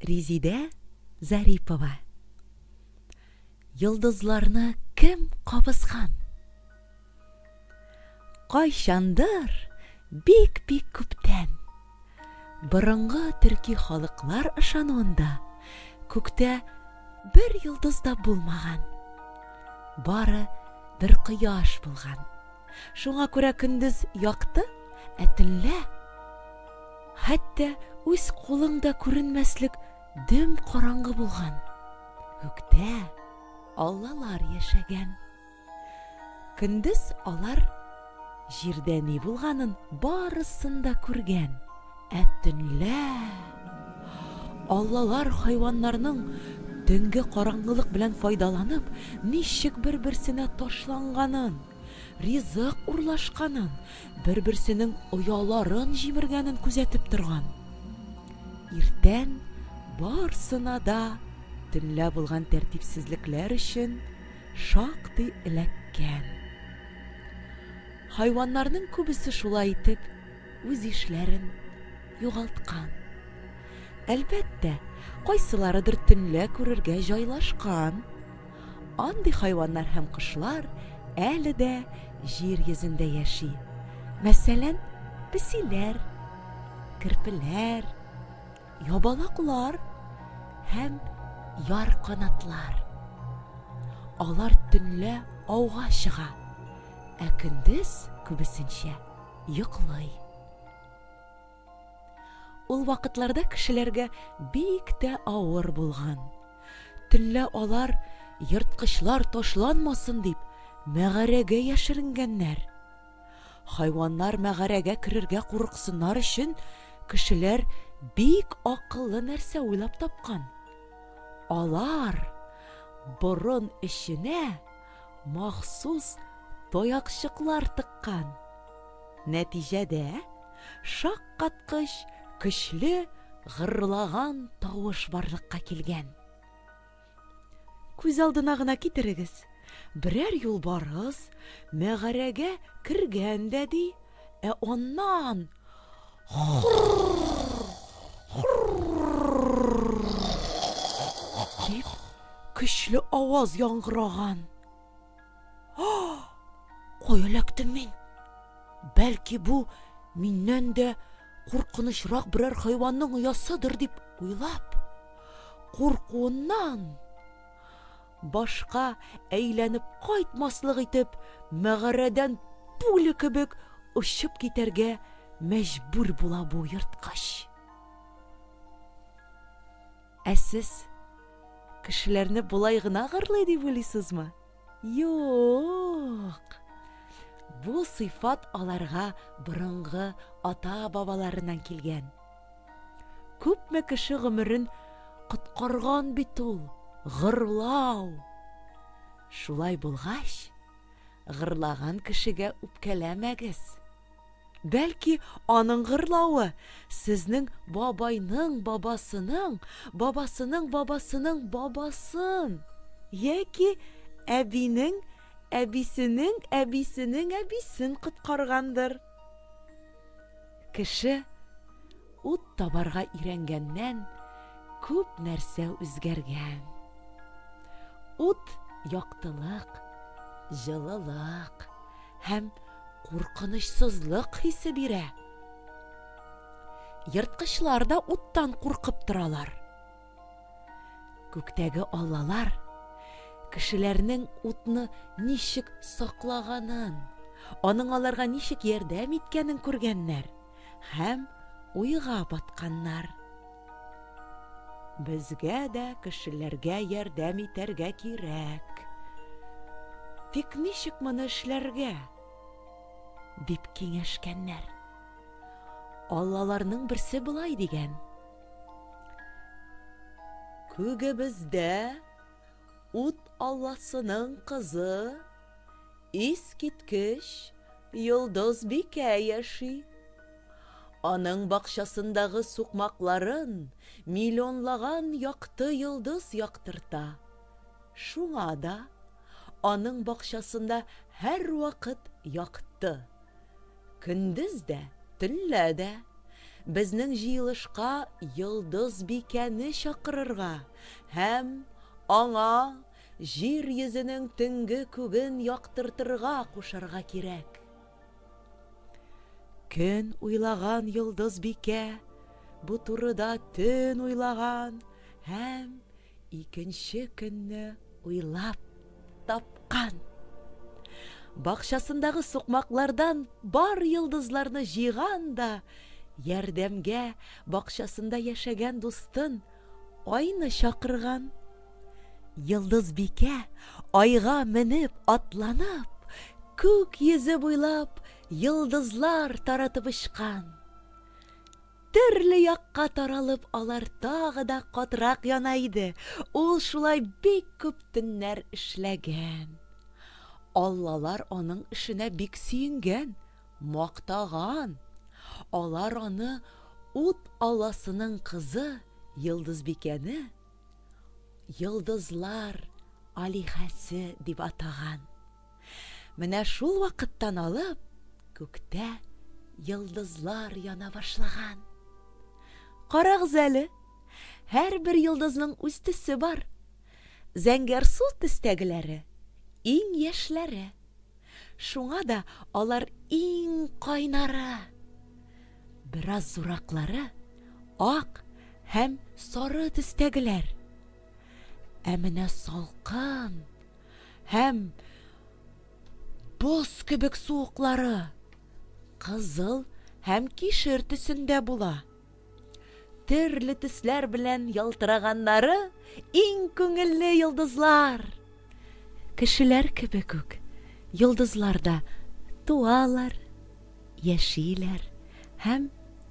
Резидә Зарипова. Йолдызларны кем кабызган? Кайчандыр, бик-бик күптән, борынгы төрки халыклар ышануында күктә бер йолдыз да булмаган. Бары бер кояш булган. Шуңа күрә көндез якты, ә төнлә хәтта үз кулың да күренмәслек дөм караңгы булган. Күктә аллалар яшәгән. Көндез алар җирдә ни булганын барысын да күргән, ә төнлә аллалар хайваннарның төнге караңгылык белән файдаланып, ничек бер-берсенә ташланганын, ризык урлашканын, бер-берсенең ояларын җимергәнен күзәтеп торган. Иртән барсына да төнлә булган тәртипсезлекләр өчен шактый эләккән. Хайваннарның күбесе шулай итеп үз ишләрен югалткан. Әлбәттә, кайсыларыдыр төнлә күрергә җайлашкан. Андый хайваннар һәм кошлар әле дә җир йөзендә яши. Мәсәлән, песиләр, керпеләр, ябалаклар һәм ярканатлар. Алар төнлә ауга чыга, ә көндез күбесенчә йоклый. Ул вакытларда кешеләргә бик тә авыр булган. Төнлә алар ерткычлар ташланмасын дип, мәгарәгә яшеренгәннәр. Хайваннар мәгарәгә керергә курыксыннар өчен кешеләр бик акыллы нәрсә уйлап тапкан. Алар борын эченә махсус таякчыклар тыккан. Нәтиҗәдә шаккаткыч көчле гырлаган тавыш барлыкка килгән. Күз алдына гына китерегез, берәр юлбарыс мәгарәгә кергән дә ди, ә аннан дип көчле аваз яңгыраган. Кая эләктем мин? Бәлки бу миннән дә куркынычрак берәр хайванның оясыдыр дип уйлап, куркуыннан башка әйләнеп кайтмаслык итеп мәгарәдән пуля кебек очып китәргә мәҗбүр була бу ерткыч. Ә сез кешеләрне болай гына гырлый дип уйлыйсызмы? Юк. Бу сыйфат аларга борынгы ата-бабаларыннан килгән. Күпме кеше гомерен коткарган бит ул гырлау. Шулай булгач, гырлаган кешегә үпкәләмәгез. Бәлки, аның гырлавы сезнең бабайның бабасының бабасының бабасының бабасын яки әбинең әбисенең әбисенең әбисен коткаргандыр. Кеше ут табарга өйрәнгәннән күп нәрсә үзгәргән. Ут яктылык, җылылык һәм куркынычсызлык хисе бирә. Ерткычлар да уттан куркып торалар. Күктәге аллалар кешеләрнең утны ничек саклаганын, аның аларга ничек ярдәм иткәнен күргәннәр һәм уйга батканнар. Безгә дә кешеләргә ярдәм итәргә кирәк. Тик ничек моны эшләргә? дип киңәшкәннәр. Аллаларның берсе болай дигән. Күгебездә ут алласының кызы Искиткеч Йолдызбикә яши. Аның бакчасындагы сукмакларын миллионлаган якты йолдыз яктырта. Шуңа да аның бакчасында һәрвакыт якты. Көндез дә, төнлә дә. Безнең җыелышка Йолдызбикәне чакырырга һәм аңа җир йөзенең төнге күген яктыртырга кушарга кирәк. Көн уйлаган Йолдызбикә бу турыда төн уйлаган һәм икенче көнне уйлап тапкан. Бакчасындагы сукмаклардан бар йолдызларны җыйган да, ярдәмгә бакчасында яшәгән дустын Айны чакырган. Йолдызбикә Айга менеп атланып, күк йөзе буйлап йолдызлар таратып очкан. Төрле якка таралып, алар тагы да катырак яна иде. Ул шулай бик күп төннәр эшләгән. Аллалар аның эшенә бик сөенгән, мактаган. Алар аны Ут алласының кызы Йолдызбикәне Йолдызлар алиһәсе дип атаган. Менә шул вакыттан алып күктә йолдызлар яна башлаган. Карагыз әле, һәрбер йолдызның үз төсе бар. Зәңгәрсу төстәгеләре иң яшьләре. Шуңа да алар иң кайнары. Бераз зураклары ак һәм сары төстәгеләр. Ә менә салкын һәм боз кебек суыклары кызыл һәм кишер төсендә була. Төрле төсләр белән ялтыраганнары иң күңелле йолдызлар. Кешеләр кебек үк, йолдызлар да туалар, яшиләр һәм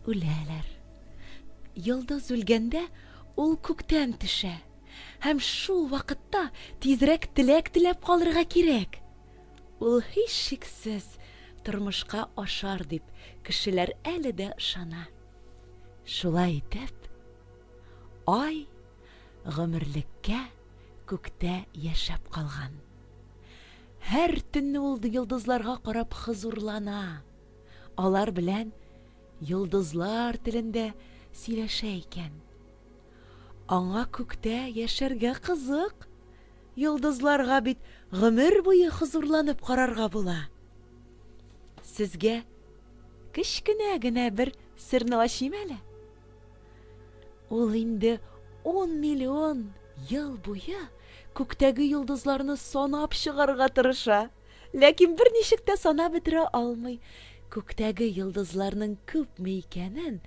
үләләр. Йолдыз үлгәндә ул күктән төшә. Һәм шул вакытта тизрәк теләк теләп калырга кирәк. Ул һичшиксез тормышка ашар дип кешеләр әле дә ышана. Шулай итеп, Ай гомерлеккә күктә яшәп калган. Һәр төнне ул йолдызларга карап хозурлана. Алар белән йолдызлар телендә сөйләшә икән. Аңа күктә яшәргә кызык. Йолдызларга бит гомер буе хозурланып карарга була. Сезгә кечкенә генә бер серне ачыйм әле. Ул инде ун миллион ел буе күктәге йолдызларны санап чыгарга тырыша. Ләкин берничек тә санап бетерә алмый. Күктәге йолдызларның күпме икәнен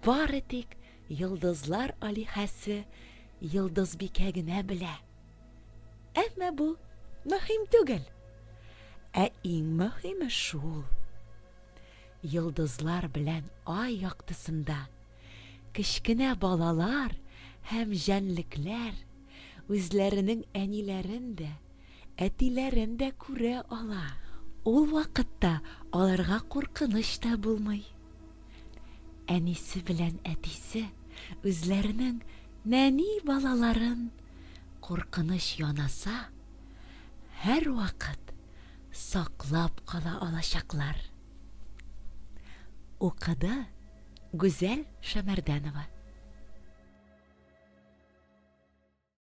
Бары тик йолдызлар алиһәсе Йолдызбикә генә белә. Әмма бу мөһим түгел. Ә иң мөһиме шул, йолдызлар белән ай яктысында кечкенә балалар һәм җәнлекләр үзләренең әниләрен дә, әтиләрен дә күрә ала. Ул вакытта аларга куркыныч та булмый. Әнисе белән әтисе үзләренең нәни балаларын куркыныч янаса, һәрвакыт саклап кала алачаклар. Укыды Гүзәл Шәмәрдәнова.